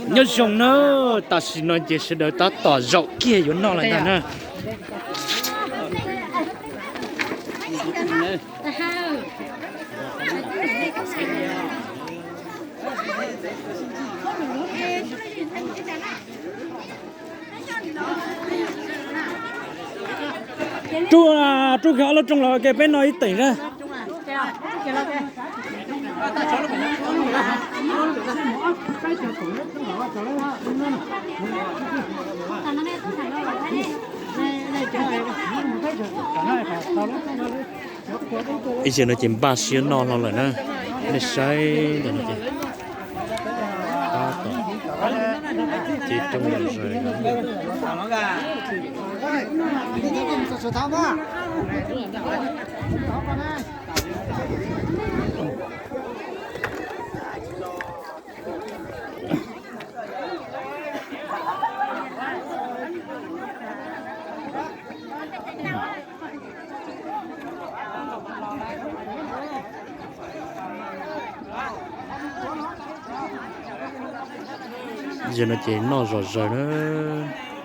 Nyob zoo na, tam sim no ces sawv daws tab tom zaum kiag yuav noj lawm ntag na. Rub, rub kiag ob lub rooj los ke peb noj ib teem na. Ib zaug no ces npaj siab noj hlo lawm na. Nej saib ntawm no ces tab tom cev rooj los zaws. Zaum no ces noj zom zaws na.